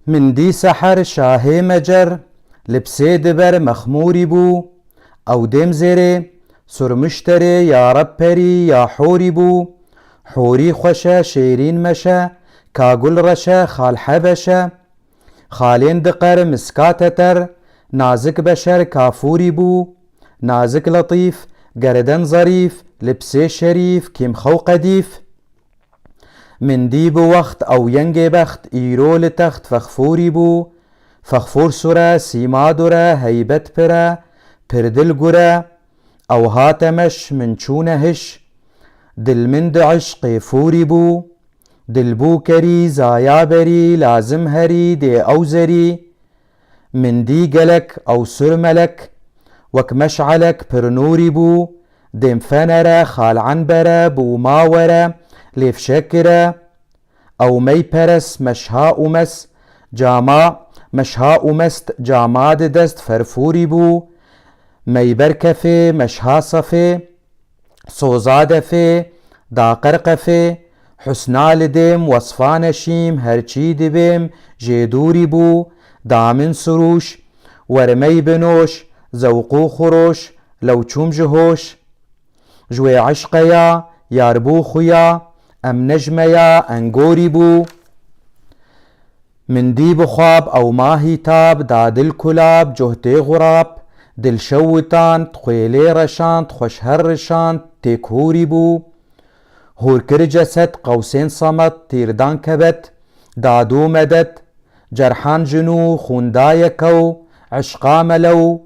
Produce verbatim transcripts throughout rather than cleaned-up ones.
Min dî seher şahê mecer, li pisê diber mexmûrî bû. Ew dêm zêrê, surmişterê ya reb perî ya horî bû. Horî xweş e, şêrîn meşe, ka gul reş e, xal hebeş e. Xalên diqer miska teter, nazik beşer kafûrî bû. Nazik letîf, gerden zerîf, li pisê şerîf, kîmxew qedîf. Min dî bi wext ew yengê bext, îro li text fexfûrî bû. Fexfûr sûr e, sîma dur e, heybet pir e, pir dilgur e. Ew hate meş, min çûne hiş. Dil min di eşqê fûrî bû. Dil bû kerî, zaya berî, lazim herî, dê ew zerî. Min dî gelek ew sûr melek, wek meşalek pir nûrî bû. Dêm fener e, xal enber e, bûma were, lê fişekir e. Ew mey peres, meşha û mes, cama, meşha û mest, cama di dest ferfûrî bû. Mey ber kefê, meşha sefê, soza defê, daqer qefê, husna li dêm, wesfa neşîm, herçî dibêm, jê dûrî bû, da min sirûş, wermey binoş, zewq û xuroş, lew çûm ji hoş. Ji wê eşqe ya, yar bû xuya, em nejme ya, engorî bû. Min dî bi xwab ew mahîtab, da dil kulab, coh tê xurab, dil şew witand, xwêlê reşand, xweş her rişand, têk hûrî bû. Hûr kir cesed, qewsên semed, tîrdan kebet, dadû medet, cerhan jinû, xûnda yekew, eşqa melew,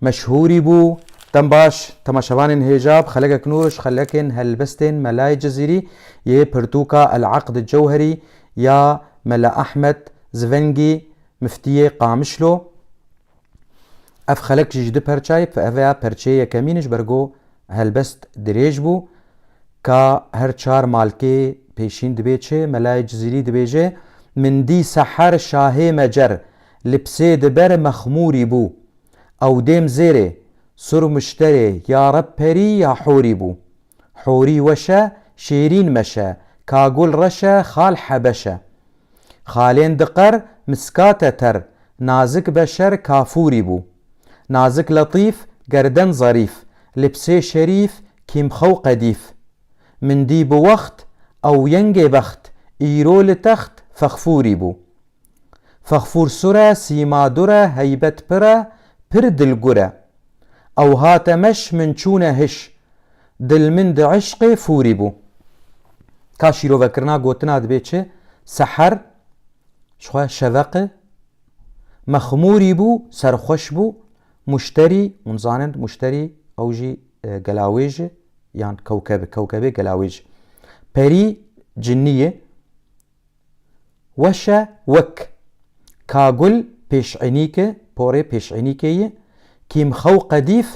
meşhûrî bû. Dem baş, temaşevanên hêja, bi xelekek nû ji xelekên helbestên Melayê Cizîrî yê pirtûka El Eqd Cewherî ya Mela Ehmed Zivengî, miftiyê Qamişlo. Ev xelek jî ji du perçayê, ev ya perçeyê yekemîn e, ji ber ku helbest dirêj bû. Ka her çar malkê pêşîn dibê çi? Melayê Cizîrî dibêje, Min dî seher şahê mecer, li pisê diber mexmûrî bû. Ew dêm zêrê, sur mişterê, ya reb perî ya horî bû. Horî weş e, şêrîn meş e, ka gul reş e, xal hebeş e. Xalên diqer, miska teter, nazik beşer kafûrî bû. Nazik letîf, gerden zerîf, li pisê şerîf, kîmxew qedîf. Min dî bi wext, ew yengê bext, îro li text, fexfûrî bû. Fexfûr sûr e, sîma dur e, heybet pir e, pir dilgur e. Ew hate meş, min çûne hiş. Dil min di eşqê fûrî bû. Ka şîrovekirina gotina dibê çi? Seher, ji xwe şeveq e. Mexmûrî bû, serxweş bû. Muşterî, hûn zanin, muşterî ew jî, e, gelawêj e, yan kewkeb, kewkebê gelawêj. Perî, cinnî ye. Weş e wek. Ka gul pêşenîk e, porê pêşenîkê ye. Kîmxew qedîf,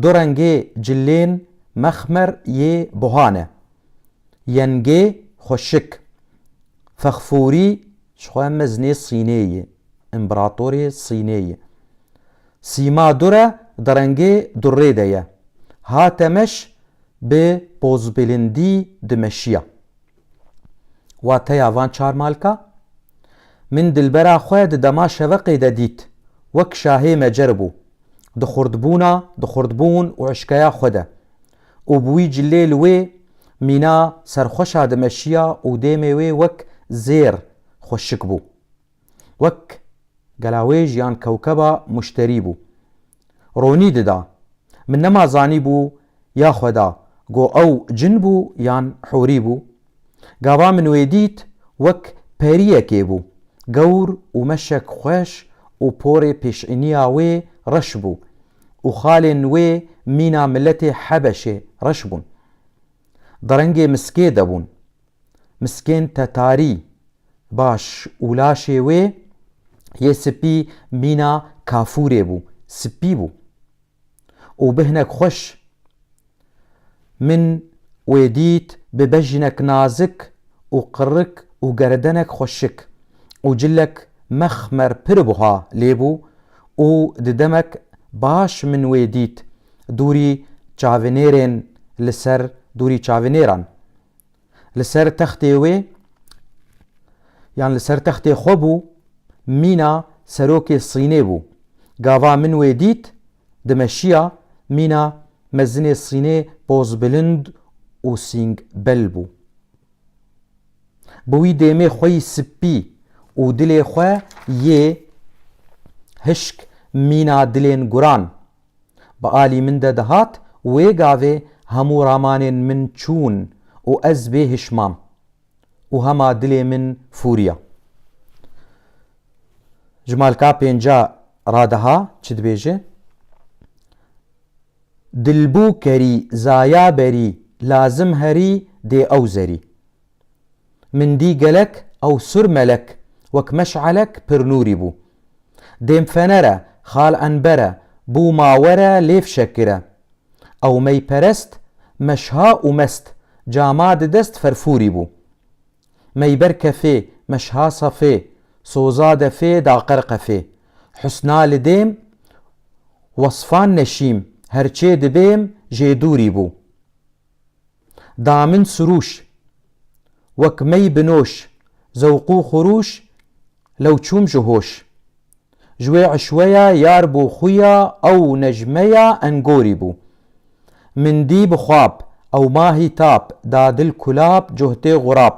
du rengê cilên mexmer yê buha ne. Yengê xweşik. Fexfûrî, ji xwe mezinê Sînê ye. Împeratorê Sînê ye. Sîma dur e, di rengê durrê de ye. Hate meş, bi pozbilindî dimeşiya. Wateya van çar malka, Min dilbera xwe di dema şeveqê de dît, wek şahê mecer bû. Di xurtbûna, di xurtbûn û eşkeya xwe de. Û bi wî cilê li wê mîna serxweşa dimeşiya û dêmê wê wek zêr xweşik bû. Wek gelawêj yan kewkeba muşterî bû. Ronî dida. Min nema zanîbû ya xweda, go ew cin bû yan horî bû. Gava min wê dît, wek periyekê bû. Gewr û meşek xweş û porê pêşîniya wê reş bû. Û xalên wê mîna miletê Hebeşê reş bûn. Di rengê miskê de bûn. Miskên tetarî, baş û laşê wê yê spî mîna kafûrê bû, spî bû. Û bi hinek xweş. Min wê dît bi bejnek nazik û qirik û gerdenek xweşik û cilek mexmer pir buha lê bû û di demek baş min wê dît dûrî çavinêrên li ser, dûrî çavinêran. Li ser textê wê, yan li ser textê xwe bû, Mîna serokê Sînê bû. Gava min wê dît, dimeşiya, mîna mezinê Sînê pozbilind û sîngbel bû. Bi wî dêmê xwe yî sipî û dilê xwe yê hişk mîna dilên guran. Bi alî min de dihat, wê gavê hemû ramanên min çûn û ez bê hiş mam. Û hema dilê min fûriya. Ji malka pênca radiha çi dibêje? Dilbû kerî, zaya berî, lazim herî dê ew zerî. Min dî gelek ew sur melek, wek meşalek pir nûrî bû. Dêm fenere, xal enbere, bû mawere lêv şekire. Ew meyperest, meşha û mest, cama di dest ferfûrî bû. Meyber kefê, meşha safê, soza defê, daqer qefê. Husna li dêm, wasfan neşîm, herçê dibêm, jê dûrî bû. Da min sirûş, wek mey binoş, zewq û xurûş, lew çûm ji hoş. Ji wê eşweya yar bû xuya ew nejmeya engorî bû. Min dî bi xwab, ew mahî tab, da dil kulab, cohtê xurab,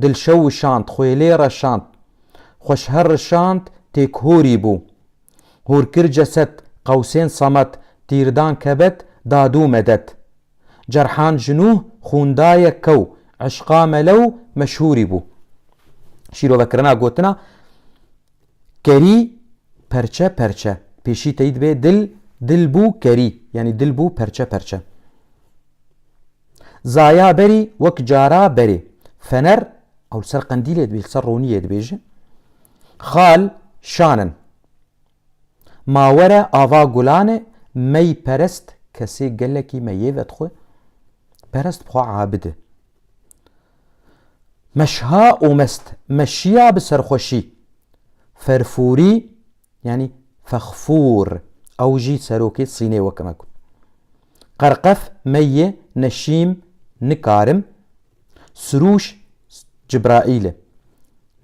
dil şew wişand, xwêlê reşand, xweş her rişand, têkhorî bû. Hûr kir ceset, qewsên samet, tîrdan kebet, dadû medet. Cerhan ji nûh xûn daye kew, eşqa melew meşhûrî bû. Şîrovekirina gotina kerî perçe perçe. Pêşî teyî dibê dil, dil bû kerî. Yanî dil bû perçe perçe. Zaya berî wek cara berê. Fener, ew li ser qendîlê dibê, li ser roniyê dibêje. Xal, şan in. Mawere ava gulane, mey perest, kesê gelekî meyê vedixwe, perest bi xwe abid e. Meşha û mest, meşiya bi serxweşî. Ferfûrî, yanî fexfûr, ew jî serokê Sînê weke me got. Qerqef, meyê, neşîm, nikarim. Sirûş, Cibraîl e.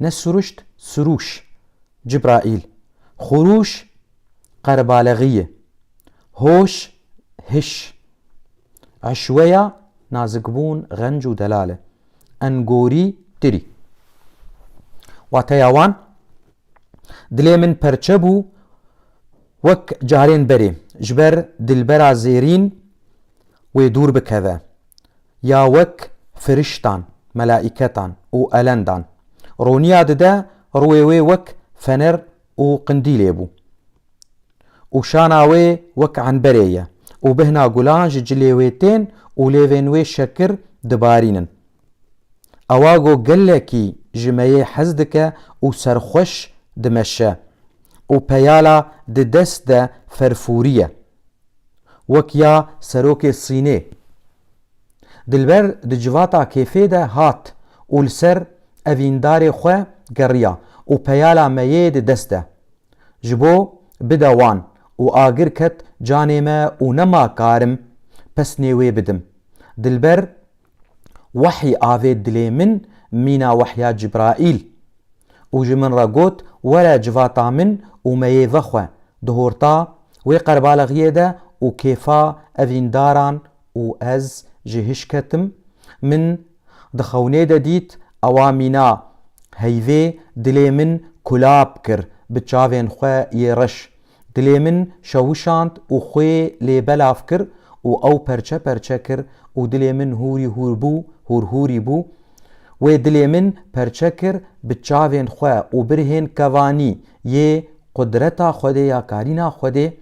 Ne siruşt, sirûş. Cibraîl. Xurûş, qerbalexiyê. Hoş, hiş. Eşweya, nazikbûn, xenc û delal e. Engorî, tirî. Wateya wan, dilê min perçe bû wek carên berê. Ji ber dilbera zêrîn wê dûr bikeve. Ya wek firiştan, melaîketan û elendan. Roniya dide, rûyê wê wek fener û qindîlê bû. Û şana wê wek enberê ye. Û bihna gulan ji cilê wê tên û lêvên wê şekir dibarînin. Ewa go gelekî ji meyê hez dike û serxweş dimeşe. Û peyala di dest de ferfûrî ye. Wek ya serokê Sînê. Dilber di civata kêfê de hat û li ser evîndarê xwe geriya û peyala meyê di dest de. Ji bo bide wan û agir ket canê me û nema karim pesnê wê bidim. Dilber wehî avêt dilê min mîna wehya Cibraîl. Û ji min re got, were civata min û meyê vexwe. Di horta wê qerbalexiyê de û kêfa evîndaran û ez ji hiş ketim. Min di xewnê de dît, ewa mîna heyvê dilê min kulab kir bi çavên xwe yê reş. Dilê min şewişand û xwê lê belav kir û ew perçe perçe kir û dilê min hûrî hûr bû, hûr hûrî bû. Wê dilê min perçe kir bi çavên xwe û birhên kevanî yê qudreta Xwedê ya karîna Xwedê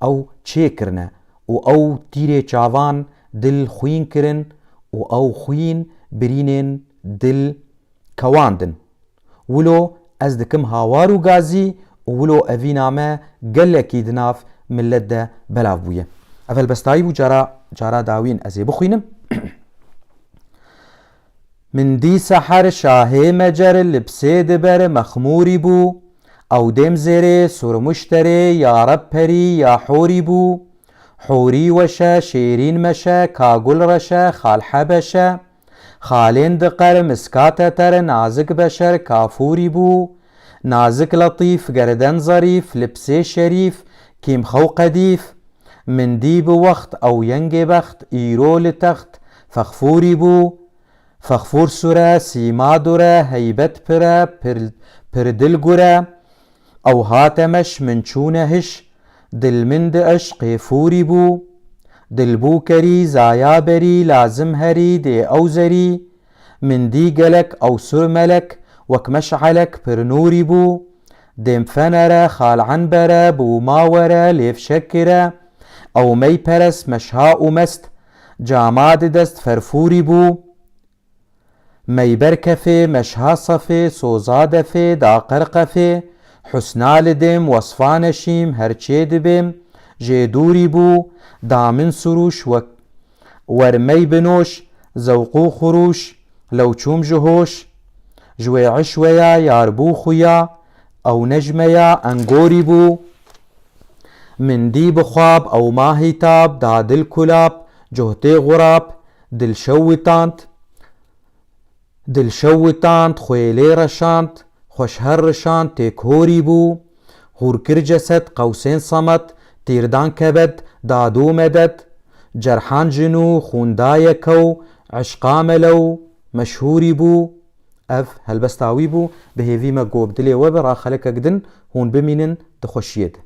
ew çêkirine û ew tîrê çavan dil xwîn kirin û ew xwîn birînên dil kewandin. Wilo ez dikim hawar û gazî û wilo evîna me gelekî di nav milet de belav bûye. Ev helbestayî bû, cara, cara dawîn ez ê bixwînim. Min dî seher şahê mecer li pisê diber mexmûrî bû. Ew dêm zêrê surmuşterê ya reb perî ya horî bû. Horî weşe, şêrîn meşe, ka gul reşe, xal hebeşe. Xalên diqer miskate ter nazik beşer kafûrî bû. Nazik letîf, gerden zerîf, lipsê şerîf, kîmxew qedîf. Min dî bi wext ew yengê bext, îro li text, fexfûrî bû. Fexfûr sure, sîma dure, heybet pire, pir, pir dil gure. Ew hate meş, min çûne hiş, dil min di eşqê fûrî bû. Dil bû kerî, zaya berî, lazim herî, dê ew zerî. Min dî gelek, ew sur melek, wek meş'elek pir nûrî bû. Dêm fenere, xal enbere, bûma were, lêv şekire. Ew mey perest, meşha û mest, cama di dest ferfûrî bû. Mey ber kefê, meşha sefê, soza defê, da qerqefê. Husna li dêm, wesfa neşîm, her çê dibêm, jê dûrî bû. Da min sirûş wek wer mey binoş, zewq û xurûş, lew çûm ji hoş. Ji wê eşweya yar bû xuya, ew nejmeya engorî bû. Min dî bi xwab, ew ma hîtab, da dil kulab, cohtê xurab, dil şewitand. Dil şewitand, xwê lê reşand, xweş her rişand, têk horî bû. Hûr kir ceset, qewsên semed, tîrdan kebed, dad û medet. Cerhan jin û xûn daye kew, eşqa melew, meşhûrî bû. Ev helbesta wî bû, bi hêvî me ku bi dilê we be, ra xelekek din hûn bimînin di xweşiyê de.